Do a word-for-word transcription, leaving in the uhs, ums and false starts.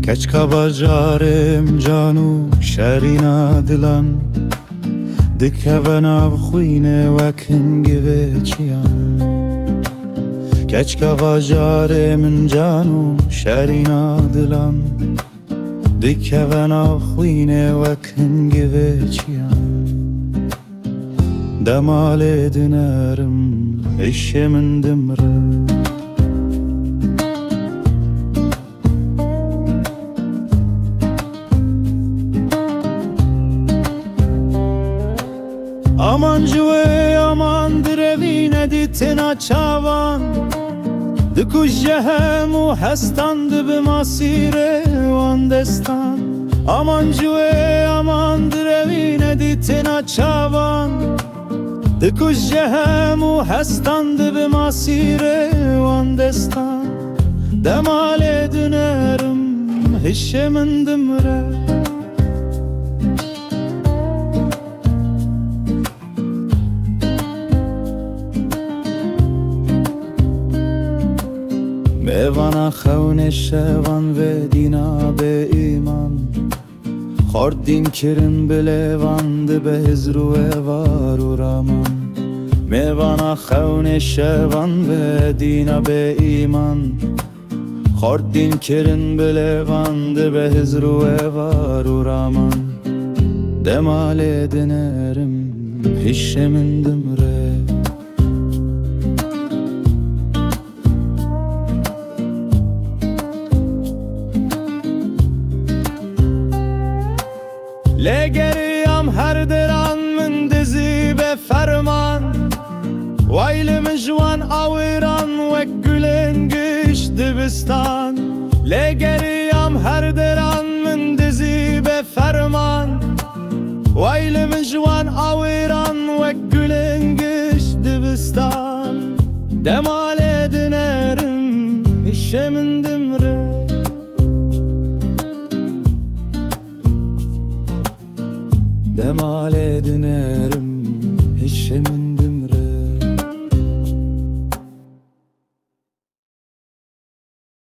Keçka bajarê min can û şerîna dilan, dikeve nav xwînê wek hingivê çiyan. Keçka bajarê min can û şerîna dilan, dikeve nav xwînê wek hingivê çiyan. Dema lê dinerim, hişê min dimre. Aman ji wê, aman direvîne dîtina çavan. Dikuje hem û hestan dibi masîrê wan destan. Aman ji wê, aman direvîne dîtina çavan. Dikuje hem û hestan dibi masîrê wan destan. Dema lê dinerim, hişê min dimre. Mêvana xewnê şevan vê dîna bê îman. Xort dîn kirin bi lêvan dibe hizr û êvar û raman. Mêvana xewnê şevan vê dîna bê îman. Xort dîn kirin bi lêvan dibe hizr û êvar û raman. Dema lê dinerim, hişê min dimre. Lê geriyam her deran min dizî be ferman. Way li min ji wan awiran wek gulên giş dibistan. Lê geriyam her deran min dizî be ferman. Way li min ji wan awiran wek gulên giş dibistan. Dema lê dinerim, hişê min dimre. Dema lê dinerim, hişê min